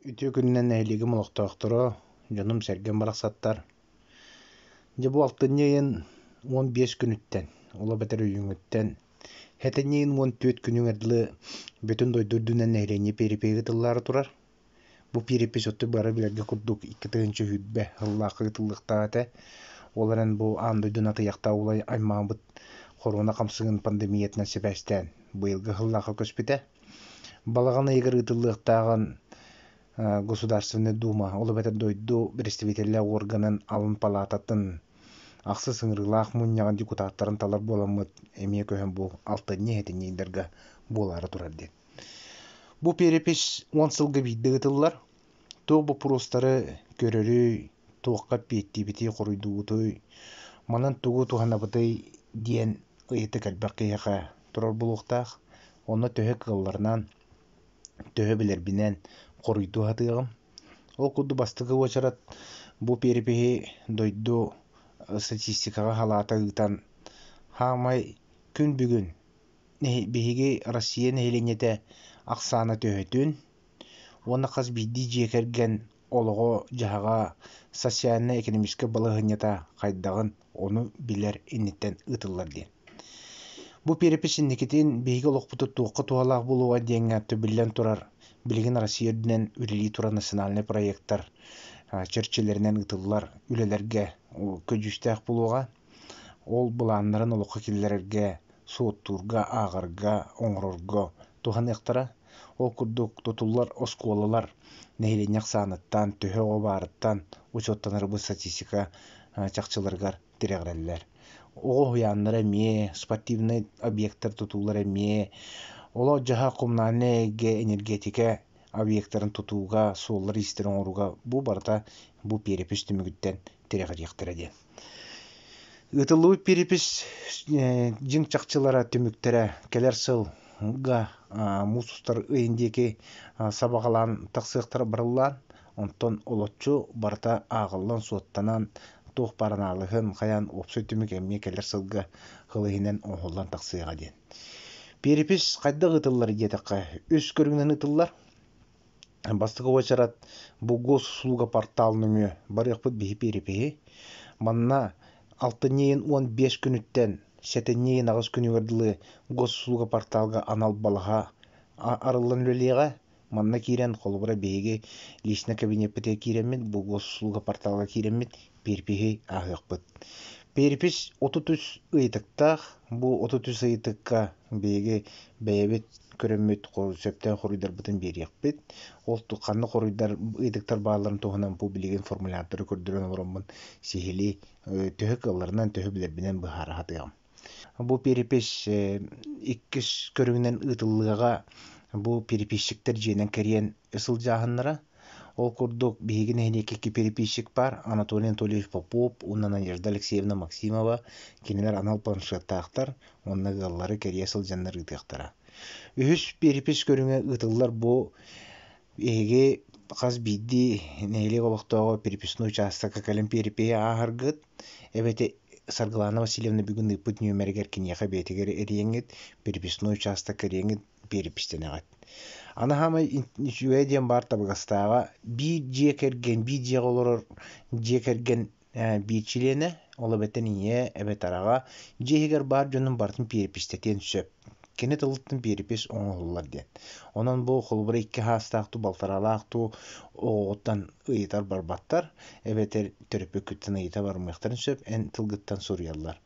Үтүө күнүнэн нэһилиэгим олохтоохторо, дьонум-сэргэм барахсаттар. Дьэ бу алтынньы ыйын 15 күнүттэн, ол эбэтэр өйүүҥҥүттэн, сэтинньи ыйын 14 күнүгэр дылы бүтүн дойду үрдүнэн нэһилиэнньэ перепиһи ыытыллаары турар. Бу перепись оттук бары билэргэ курдук 2020 сыллаахха ыытыллыахтаах этэ. Ол эрэн бу аан дойдуну атыйахтаах улай аймаабыт хоруона хамсыгын пандемиятынан сибээстээн быйылгы сыллаахха көспүтэ. Балаҕан ыйыгар ыытыллыахтааҕын Государственнай Дума, ол эбэтэр дойду представителлээх уорганын алын палаататын ахсыс ыҥырыылаах мунньаҕын депутаттарын талар буоламмыт эмиэ көһөн бу алтынньы-сэтинньи ыйдарга буолаары турар диэн. Бу перепись 10 сылга биирдэ ыытыллар. Туох боппуруостары көрөрүй, туохха эппиэттиибитий, хоруйдуубутуй, манан тугу туһанабытый диэн ыйытык элбэх киһиэхэ турар буолуохтаах. Онно төһө кыалларынан, төһө билэрбинэн хоруйдуу сатыаҕым. Ол курдук бастакы уочарат бу перепиһи дойду статистикаҕа халаата ыытан, хаамай күн бүгүн биһиги Россия нэһилиэнньэтэ ахсаана төһөтүн уонна хас биирдии дьиэ кэргэн олоҕо-дьаһаҕа, социальнай-экономическай балаһыанньата хайдаҕын ону билэр инниттэн ыытыллар диэн. Бу перепись инникитин биһиги олохпутугар туохха туһалаах буолуоҕа диэҥҥэ төбүллэн турар билигин Россия үрдүнэн үлэлии турар национальнай проектар чэрчилэринэн ыытыллар үлэлэргэ көдьүүстээх буолуоҕа. Ол былааннарын олоххо киллэрэргэ, суоттуурга, ааҕарга, оҥорорго туһаныахтара. Ол курдук тутуллар оскуолалар нэһилиэнньэ ахсааныттан, төһө оҕо баарыттан учуоттанарбыт статистика чахчыларыгар тирэҕирэллэр. Оҕо уһуйааннара эмиэ, спортивнай объектар тутуулара эмиэ, олох-дьаһах коммунальнай эйгэ, энергетикэ объектарын тутууга, суоллар-иистэр оҥорууга бу барыта бу перепись түмүгүттэн тирэҕириэхтэрэ диэн. Ыытыллыбыт перепись дьиҥ чахчылара, түмүктэрэ кэлэр сылга муус устар ыйын диэки сабаҕалаан тахсыахтара барыллаан, онтон олоччу барыта ааҕыллан-суоттанан, туох баар анаалыһын хайаан уопсай түмүк эмиэ кэлэр сылга сыл иһинэн оҥоһуллан тахсыаҕа диэн. Перепись хайдах ыытыллар диэтэххэ, үс көрүҥүнэн ыытыллар. Бастакы уочарат бу госуслуга портал нөҥүө барыахпыт биһи перепиһи. Манна алтынньы ыйын 15 күнүттэн сэтинньи ыйын 8 күнүгэр дылы госуслуга порталга анал балаһа арыллан үлэлиэҕэ. Манна киирэн, холобура, биһиги личнэй кабинеппитигэр киирэммит, бу госуслуга порталга киирэммит перепиһи ааһыахпыт. Перепись 33 ыйытыктаах. Бу 33 ыйытыкка биһиги бэйэбит көрөммүт сөптөөх хоруйдарбытын биэриэхпит. Ол ханна хоруйдар ыйытыктар баалларын туһунан бу билигин формулярдары көрдөрөн олороммун сиһилии төһө кыалларынан, төһө билэрбинэн быһаара сатыаҕым. Бу перепись иккис көрүҥүнэн ыытыллыаҕа. Бу переписчиктэр дьиэнэн кэрийэн сылдьааһыннара. Ол курдук биһиги нэһилиэккэ икки переписчик баар Анатолий Анатольевич Попов уонна Надежда Алексеевна Максимова. Кинилэр анал планшеттаахтар уонна ыаллары кэрийэ сылдьаннар ыытыахтара. Үһүс перепись көрүҥэ ыытыллар бу Эһиги хас биирдии нэһилиэк олохтооҕо переписной учаастакка кэлэн перепиһи ааһаргыт, эбэтэр Саргылаана Васильевна бүгүн ыыппыт нүөмэригэр киниэхэ бэйэтигэр эрийэҥҥит, переписной учаастакка эрийэҥҥит перепистэнэҕит. Аны саамай үчүгэйэ диэн баар табыгастааҕа биир дьиэ кэргэн, биир дьиэҕэ олорор дьиэ кэргэн биир чилиэнэ, ол эбэтэр ийэ, эбэтэр аҕа дьиэ иһигэр баар дьонун барытын перепистэтиэн сөп. Кини тылыттан перепись оҥоһуллар диэн. Онон бу холобура икки хаастаах дуу, балтараалаах дуу оҕоҕуттан ыйытар барбаттар, эбэтэр төрөппүккүттэн ыйыта барымыахтарын сөп, эн тылгыттан суруйаллар.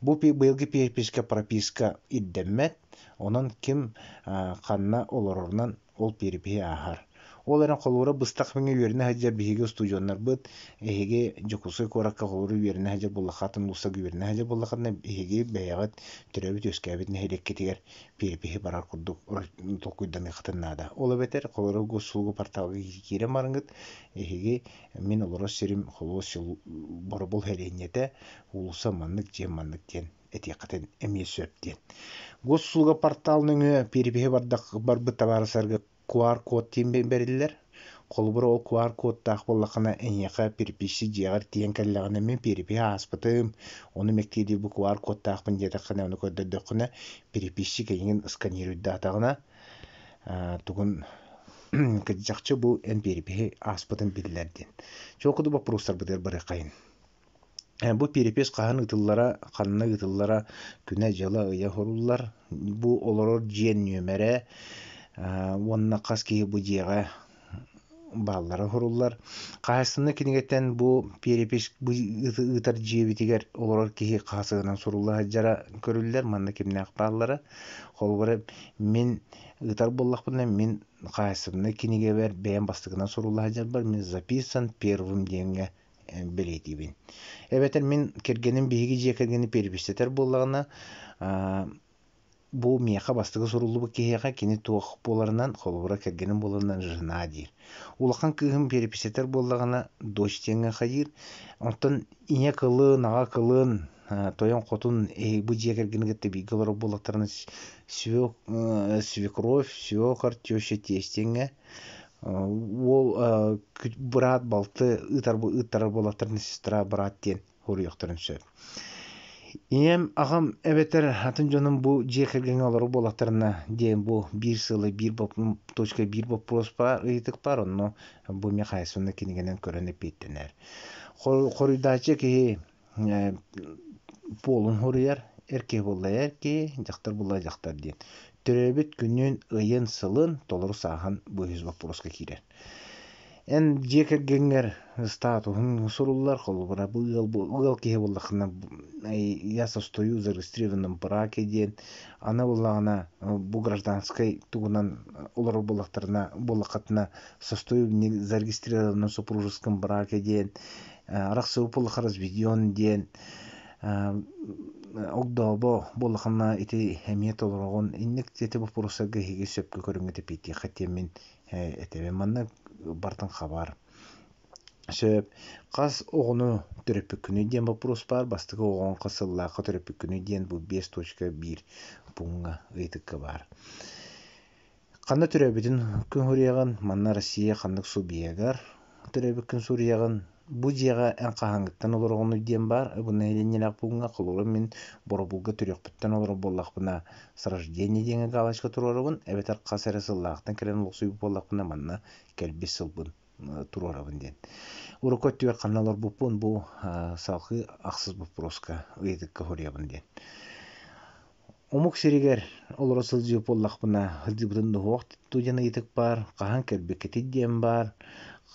Бу быйылгы переписка прописка ирдэммэт, онон ким ханна олорорунан ол перепиһи ааһар. Ол эрэн холобура быстах кэмҥэ үөрэнэ сылдьар биһиги устудьуоннарбыт, эһиги Дьокуускай куоракка холобура үөрэнэ сылдьар буоллаххытына, улуустарга үөрэнэ сылдьар буоллаххытына, эһиги бэйэҕит төрөөбүт-үөскээбит нэһилиэккитигэр перепиһи барар курдук толкуйданыаххытын наада. Ол эбэтэр холобура госуслуга порталга киирэн бараҥҥыт, эһиги мин олорор сирим холобур Боробул сэлиэнньэтэ, уулусса маннык, дьиэм маннык диэн этиэххитин эмиэ сөп диэн. Госуслуга портал нөҥүө перепиһи бардах барбыт табаарыстарга QR-код диэн бэриллэр. Холобура, ол QR-кодтаах буоллаххына, эйиэхэ переписи дьиэҕэр тиийэн кэллэҕинэ, мин перепиһи ааспытым, ону мэктиэлиир бу QR-кодтаахпын диэтэххинэ, ону көрдөрдөххүнэ, переписчик эйигин сканируйдаатаҕына, тугун Чахчы бу эн перепиһи ааспытын биллэр диэн. Чуолкуду боппуруостарбытыгар барыаххайын. Бу перепись хаһан ыытыллара, ханна ыытыллара күнэ-дьыла ыйа уһуруллар. Бу олорор дьиэ нүөмэрэ уонна хас киһи бу дьиэҕэ бааллара уһуруллар. Хаһаайыстыбаннай кинигэттэн бу перепись бу ыытар дьиэбитигэр олорор киһи хаһысыгынан сурулла сылдьара көрүллэр. Манна кимнээх бааллара. Холобура, мин ыытар буоллахпына, мин хаһаайыстыбаннай кинигэбэр бэйэм бастакынан сурулла сылдьарбар мин записан первым диэҥҥэ бэлиэтиибин. Эбэтэр мин кэргэним биһиги дьиэ кэргэни переписэтэр буоллаҕына, бу миэхэ бастакы суруллубут киһиэхэ кини туох буоларынан, холобура кэргэним буоларынан жена диир. Улахан кыыһым переписэтэр буоллаҕына, дочь диэҥҥэ хайыыр. Оттон ийэ кылын, аҕа кылын, тойон хотун бу дьиэ кэргэни кытта бииргэ олорор буоллахтарына свекровь, свекор, теща, тесть диэҥҥэ Уол быраат балты ыытар ыыттарар буоллахтарына сестра брат диэн суруйуохтарын сөп. Ийэм, аҕам эбэтэр атын дьонум бу дьиэ кэргэҥҥэ олорор буоллахтарына диэн бу биир сылы биир точка биир боппуруос баар, ыйытык баар, онно бу эмиэ хаһаайыстыбаннай кинигэнэн көрөн эппиэттэнэр. Хоруйдааччы киһи Пуолун суруйар, эр киһи буолла эр киһи, дьахтар буолла дьахтар диэн. Төрөөбүт күнүн, ыйын, сылын толору сааһын бу үһүс боппуруоска киирэр. Эн дьиэ кэргэҥҥэр статуһун суруллар, холобура бу ыал, ыал киһи буоллаххына я состою в зарегистрированном браке диэн, аны буоллаҕына бу гражданскай тугунан олорор буоллахтарына буоллаххытына состою в зарегистрированном супружеском браке диэн арахсыбыт буоллахха разведен диэн огдообо буоллахына ити эмиэ толороҕун инник ити боппуруостарга эһиги сөпкө көрүҥҥэ тэпиитиэххэ диэммин этэбин манна бартын хабар сөп хас оҕону төрөппүккүнүй диэн боппуруос баар бастакы оҕоҥ хас сыллаахха төрөппүккүнүй диэн бу 5.1 пууҥҥа ыйытыкка баар Ханна төрөөбүтүн күн суруйаҕын, манна Россия ханнык субъегар төрөөбүккүн суруйаҕын, бу дьиэҕэ эн хаһааҥҥыттан олороҕунуй диэн баар. Бу нэһилиэнньэлээх пууҥҥа холобура мин Боробулга төрүөхпүттэн олорор буоллахпына с рождения диэҥҥэ галочка туруорабын эбэтэр хас эрэ сыллаахтан кэлэн олохсуйбут буоллахпына манна кэлбит сылбын туруорабын диэн. Урукку өттүгэр ханна олорбуппун бу салгыы ахсыс боппуруоска ыйытыкка суруйабын диэн. Омук сиригэр олоро сылдьыбыт буоллахпына, сылдьыбытын дуһуох дуу диэн ыйытык баар, хаһан кэлбиккитий диэн баар,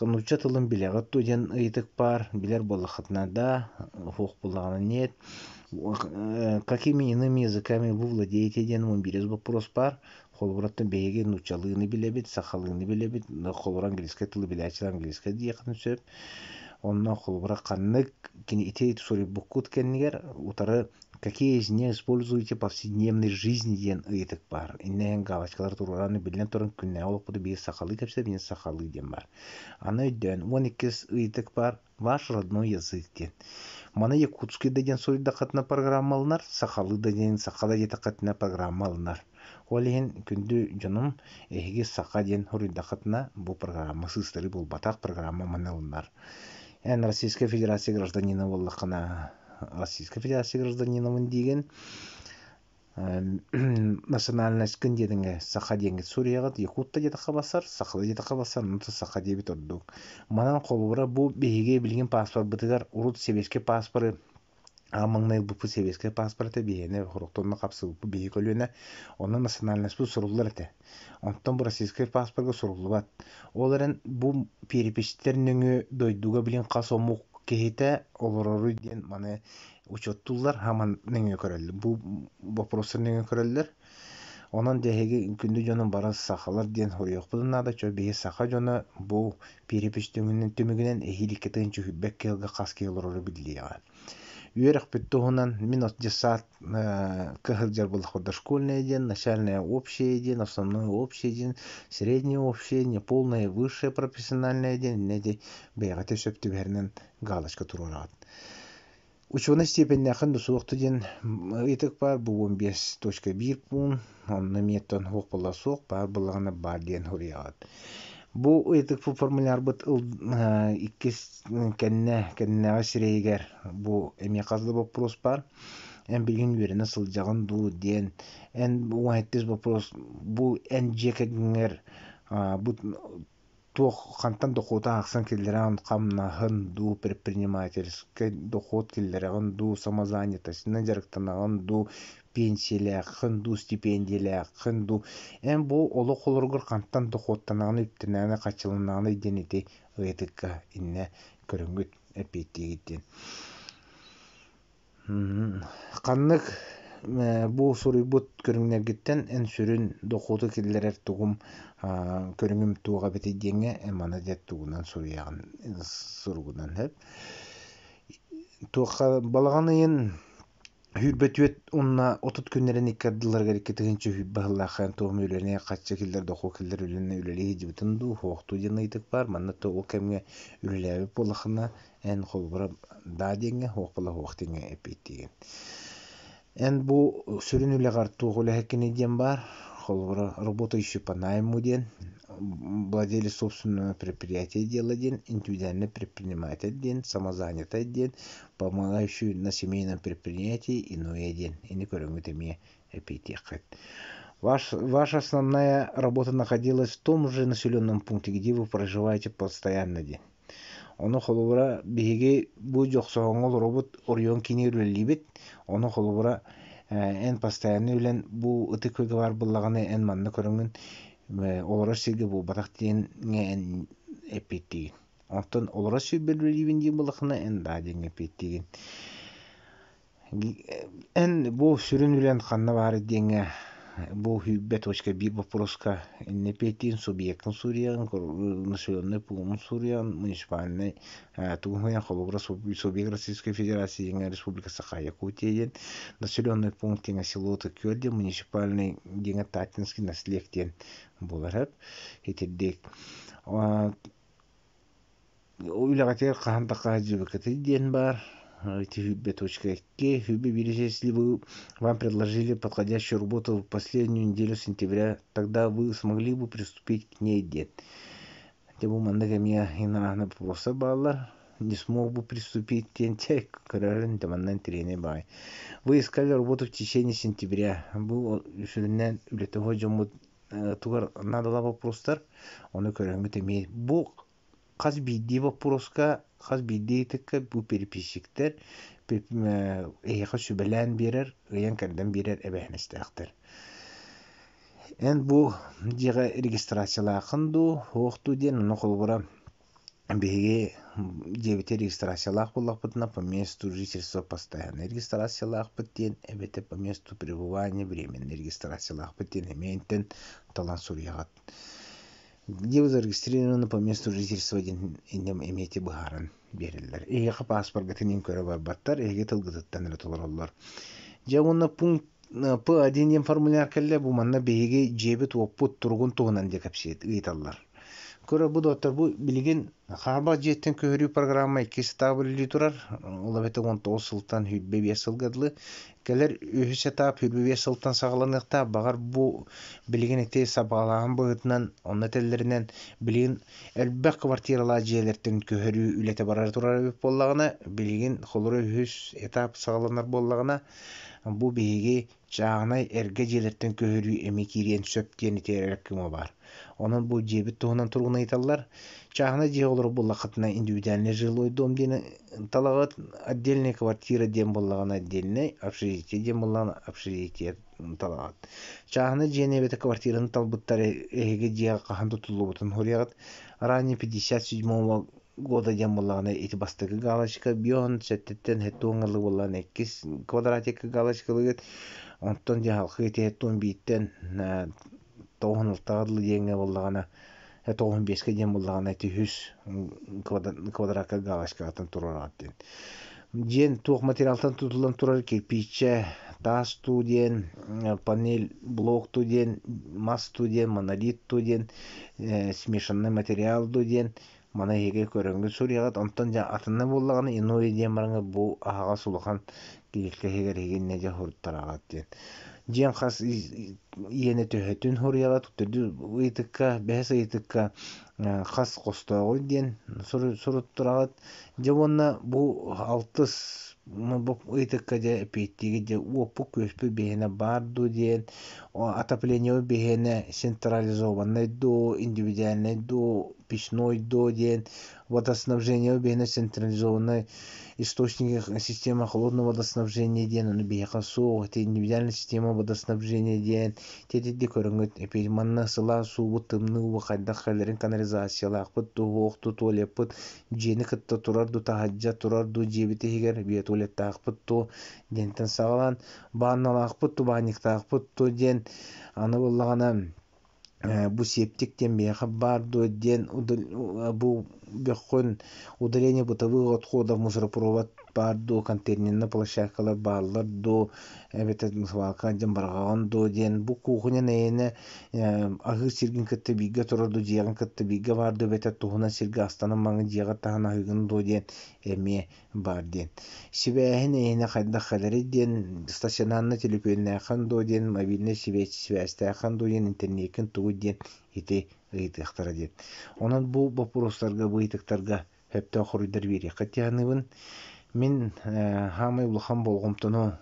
нуучча тылын билэҕит дуу диэн ыйытык баар, билэр буоллаххытына да, суох буоллаҕына нет. Какими иными языками вы владеете диэн уон биирис боппуруос баар. Холобураттан биһиги нууччалыыны билэбит, сахалыыны билэбит, холобура английскай тылы билээччилэр английскай диэххин сөп. Онно холобура ханнык кини ити суруйбуккут кэннигэр утары Какие из них используете в повседневной жизни диэн ыйытык баар. Иннэ галочкалары туруоран биллэн туран күннээҕи олохпуту биир сахалыы кэпсэтэ, биир сахалыы диэн баар. Аны өйдөөн 12 ыйытык баар ваш родной язык диэн. Маны якутский да диэн суруйдаххытына программа ылынар, сахалыы да диэн саха да диэтэххитинэ программа ылынар. Ол иһин күндү дьонум, эһиги саха диэн суруйдаххытына бу программа сыыстарыы буолбатах, программа маны ылынар. Эн Российскай Федерация гражданина буоллаххына Российскай Федерация гражданинабын диигин, национальноскын диэтэҥҥэ саха диэҥҥит суруйаҕыт, якут да диэтэххэ барсар, сахалыы диэтэххэ барсар, онон саха диэбит ордук. Манан холобура бу биһиги билигин паспорбытыгар урут сэбиэскэй пааспары аан маҥнай ылбыппыт сэбиэскэй пааспар этэ, биһиэнэ хорохтонно хапсыбыппыт биһиги көлүөнэ, онно национальноспут суруллар этэ. Онтон бу российскай пааспарга суруллубат. Ол эрэн бу переписьтэр нөҥүө дойдуга билин хас омук киһитэ олороруй диэн маны учуоттууллар, хаман нөҥүө көрөллөр. Бу боппуруостар нөҥүө көрөллөр. Онон дьэ эһиги күндү дьонум бары сахалар диэн суруйуохпутун наада. Чо биһи саха дьоно бу перепись түмүгүнэн эһиил икки тыһыынча сүүрбэккэ ыалга хас киһи олороро биллиэҕэ. Үөрэхпит туһунан мин детсад кыһылдьар буоллахпар дошкольное диэн, начальное общее диэн, основное общее диэн, среднее общее, неполное высшее профессиональное диэн иннэ ити бэйэҕитэ сөп түбэһэринэн галочка туруораҕыт. Учуонай степеннээххин да суох диэн ыйытык баар бу 15.1 пуун, онно эмиэ суох буолла суох, баар буоллаҕына баар диэн суруйаҕыт. Бу ыйытык формулярбыт иккис кэннэ кэннээҕи сирэйигэр бу эмиэ хас да боппуруос баар. Эн билигин үөрэнэ сылдьаҕын дуу диэн, эн уон сэттис боппуруос бу эн дьиэ кэргэҥҥэр Бу туох хантан дохуоту аахсан киллэрэҕин, хамнаһын дуу, предпринимательскай дохуот киллэрэҕин дуу, самозанятостынан дьарыктанаҕын дуу, пенсиялааххын дуу, стипендиялааххын дуу. Эн бу олох олоругар хантан дохуоттанаҕын, үптэнэҕин, хаччыланаҕын диэн ити ыйытыкка иннэ көрөҥҥүт эппиэттиигит диэн. Ханнык бу суруйбут көрүҥнэргиттэн эн сүрүн дохуоту киллэрэр тугум көрүҥүм туох эбитий диэҥҥэ эн маны дьэ тугунан суруйаҕын суругунан сөп. Туохха балаҕан ыйын 24 уонна 30 күннэрин икки ардыларыгар 2020 сыллаахха эн туох үлэни хаччы киллэр дохуот киллэр үлэни үлэлии сылдьыбытын дуу, суохтуу диэн ыйытык баар. Манна ол кэмҥэ үлэлээбит буоллаххына Эн холобура даа диэҥҥэ, суох буола суох диэҥҥэ эппиэттиигин. Эн бу сүрүн үлэҕэр туох үлэһиккиний диэн баар. Холобура, работающий по найму диэн, владелец собственного предприятия дела диэн, индивидуальный предприниматель диэн, самозанятай диэн, помогающий на семейном предприятии иное диэн. Ини көрөҥҥүт эмиэ эппиэттиэххит. Ваша основная работа находилась в том же населенном пункте, где вы проживаете постоянно диэн. Ону холобура биһиги бу Дьохсоҕоҥҥо олоробут, оройуон киинигэр үлэлиибит. Ону холобура эн постоянно үлэн бу Ытык Күөлгэ баар буоллаҕына эн манна көрөҥҥүн олорор сиргэ буолбатах диэҥҥэ эн эппиэттиигин. Оттон олорор сирбэр үлэлиибин диир буоллаххына эн даа диэҥҥэ эппиэттиигин. Эн бу сүрүн үлэн ханна баарый диэҥҥэ бу 101 боппуруоска иннэпиэтин субъектын суруйаҕын, населенный пуунун суруйаҕын, муниципальнай тугун суруйаҕын, холобура субъект Российской Федерации диэҥҥэ Республика Саха Якутия диэн, населенный пункт диэҥҥэ село Ытык-Күөл диэн, муниципальный диэҥҥэ Татинский наслег диэн буолар сөп. Итирдик Үлэҕитигэр хаһан да хаһаайдьыбыккытый диэн баар. Ити если вы вам предложили подходящую работу в последнюю неделю сентября, тогда вы смогли бы приступить к ней диэн. Дьэ бу маннык эмиэ инааны вопроса бааллар. Не смог бы приступить диэн чэ көрөрүн да манна интэриэһинэй баҕайы. Вы искали работу в течение сентября. Бу сүрүннээн үлэтэ дьоммут тугар наадалаах вопростар. Ону көрөҥҥүт эмиэ бу Хас биирдии боппуруоска, хас биирдии ыйытыкка бу переписчиктэр эһиэхэ сүбэлээн биэрэр, ыйан-кэрдэн биэрэр эбээһинэстээхтэр. Эн бу дьиэҕэ регистрациялааххын дуу, суох дуу диэн онно холобура биһиги дьиэбитигэр регистрациялаах буоллахпытына по месту жительства постоянно регистрациялаахпыт диэн эбэтэр по месту пребывания временно регистрациялаахпыт диэн эмиэ интэн талан суруйаҕыт. Где вы зарегистрированы по месту жительства диэн эмиэ быһааран биэрэллэр. Эһиэхэ пааспаргытын иҥ көрө барбаттар, эһиги тылгытыттан эрэ толороллор. Дьэ уонна пункт П1 диэн формуляр кэллэ, бу манна биһиги дьиэбит-уоппут туругун туһунан диэ кэпсиэт ыйыталлар. Көрө бу доттор бу билигин хаарбах дьиэттэн көһөрүү программа иккис этап үлэлии турар. Ол эбэтэр 19 сылтан 25 сылга дылы. Кэлэр үһүс этап 25 сылтан саҕаланыахтаах. Баҕар бу билигин ити сабаҕалааһын быһыытынан, онно этэллэринэн, билигин элбэх квартиралаах дьиэлэртэн көһөрүү үлэтэ барара турар эбит буоллаҕына, билигин холоро үһүс этап саҕаланар буоллаҕына, бу биһиги чааһынай эргэ дьиэлэртэн көһөрүү эмиэ киириэн сөп диэн итиэрэр кыыма баар. Онон бу дьиэбит туһунан туругун ыйыталлар. Чааһынай дьиэ олорор буоллаххытына индивидуальный жилой дом диэн талаҕыт, отдельная квартира диэн буоллаҕына отдельный, общежитие диэн буоллаҕына общежитие талаҕыт. Чааһынай дьиэни эбэтэр квартираны талбыттар эһиги дьиэҕэ хаһан тутуллубутун суруйаҕыт. Ранее 57 года диэн буоллаҕына ити бастакы галочка бион сэттэттэн хэттуон ылы буоллаҕына иккис квадратикка галочкалыгыт онтон дьэ халкы ити хэттуон бииртэн тоҕуһун алтаҕа дылы диэҥҥэ буоллаҕына тоҕуһун биэскэ диэн буоллаҕына ити үһүс квадратка галочкаҕытын туруораҕыт диэн диэн туох материалтан тутуллан турар кирпииччэ таас туу диэн панель блок туу диэн мас туу диэн монолит туу диэн смешанный материал дуу диэн Маны эһиги көрөҥҥүт суруйаҕыт, онтон дьэ атынна буоллаҕына иное диэн бараҥҥыт бу аһаҕас улахан киһилкэ иһигэр эһигиннэ дьэ суруттараҕыт диэн. Дьиэҥ хас иэнэ төһөтүн суруйаҕыт, төрдүс ыйытыкка, бэһис ыйытыкка хас хостооҕуй диэн суруттараҕыт. Дьэ уонна бу алтыс Бу ыйытыкка дьэ эппиэттиигит дьэ уоппут-күөспүт биһиэнэ баар дуу диэн, отоплениебыт биһиэнэ централизованнай дуу, индивидуальнай дуу, печной дуу диэн, водоснабжениебыт биһиэнэ централизованный источники система холодного водоснабжения диэн ону биһиэхэ суох, ити индивидуальная система водоснабжения диэн ити көрөҥҥүт эпиир манна сылаас уубут, тымныы уу хайдах кэлэрин канализациялаахпыт дуу, суох дуу, туалеппыт дьиэни кытта турар дуу, таһырдьа турар дуу дьиэбит иһигэр биотуалеттаахпыт дуу диэнтэн саҕалаан баанналаахпыт дуу, баанньыктаахпыт дуу диэн аны буоллаҕына бу септик диэн биһиэхэ баар дуо диэн бу бөххүн удаление бытовых отходов мусоропровод баар дуо контейнерная площадкалар бааллар дуо эбэтэр свалка диэн барҕаҕын дуо диэн бу кухня эйиэнэ аһыыр сиргин кытта бииргэ турар дуу, дьиэҕин кытта бииргэ баар дуу эбэтэр туһунан сиргэ астанан маҥан дьиэҕэ таһан аһыыгын дуо диэн эмиэ баар диэн. Сибээһин эйиэнэ хайдах кэлэрий диэн стационарнай төлөпүөннээххин дуо диэн мобильнай сибээстээххин дуо диэн интернеккин тугуй диэн ити ыйытыахтара диэн. Онон бу боппуруостарга, бу ыйытыктарга сөптөөх хоруйдар биэриэххит дии саныыбын. Мин саамай улахан болҕомтону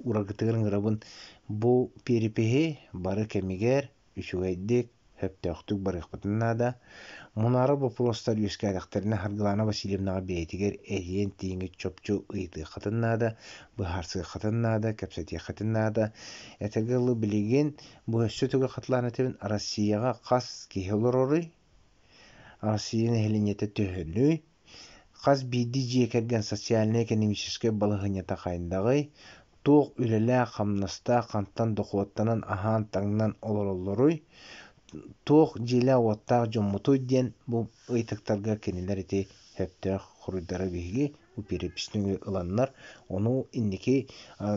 урагытыгар ыҥырабын. Бу перепиһи бары кэмигэр үчүгэйдик, сөптөөхтүк барыахпытын наада. Мунаарар боппуруостар үөскээтэхтэринэ Саргылаана Васильевнаҕа бэйэтигэр эһиэн тииҥҥит чопчу ыйытыаххытын наада, быһаарсыаххытын наада, кэпсэтиэххитин наада. Этэргэ дылы билигин бу өссө төгүл хатылаан этэбин, Россияҕа хас киһи олороруй? Россия нэһилиэнньэтэ төһөнүй? Хас биирдии дьиэ кэргэн социальнай-экономическай балаһыанньата хайдаҕый? Туох үлэлээх-хамнастаах, хантан дохуоттанан аһаан-таҥнан олороллоруй? Туох дьиэлээх-уоттаах дьоммутуй диэн бу ыйытыктарга кинилэр ити сөптөөх хоруйдары биһиги бу переписныгы ыланнар, ону инники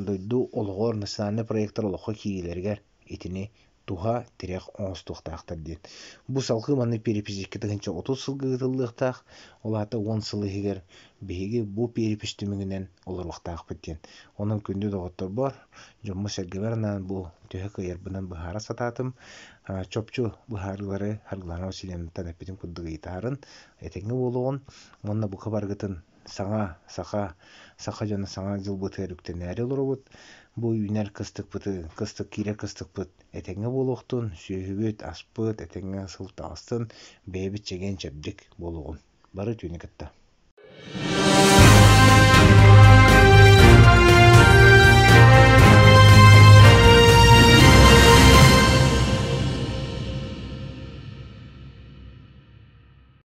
дойду олоҕор национальнай проектар олоххо киириилэригэр итини туһа, тирэх оҥостуохтаахтар диэн. Бу салгыы маннык перепись 2030 сылга ыытыллыахтаах, ол аата 10 сыл иһигэр биһиги бу перепись түмүгүнэн олоруохтаахпыт диэн. Онон күндү доҕотторбор, дьоммор-сэргэбэр анаан бу төһө кыайарбынан быһаара сатаатым. Чопчу быһаарыылары Саргылаана Васильевнаттан эппитим курдук ыйытаарын, этэҥҥэ буолуоҕун уонна бука барыгытын Саҥа саха саха дьоно саҥа дьылбытыгар үктэнээри олоробут. Бу үүнэр кыстыкпыты кыстык киирэр кыстыкпыт этэҥҥэ буолуохтун, сүөһүбүт, аспыт этэҥҥэ сыл таҕыстын, бэйэбит чэгиэн-чэбдик буолуоҕун. Бары үтүөнү кытта.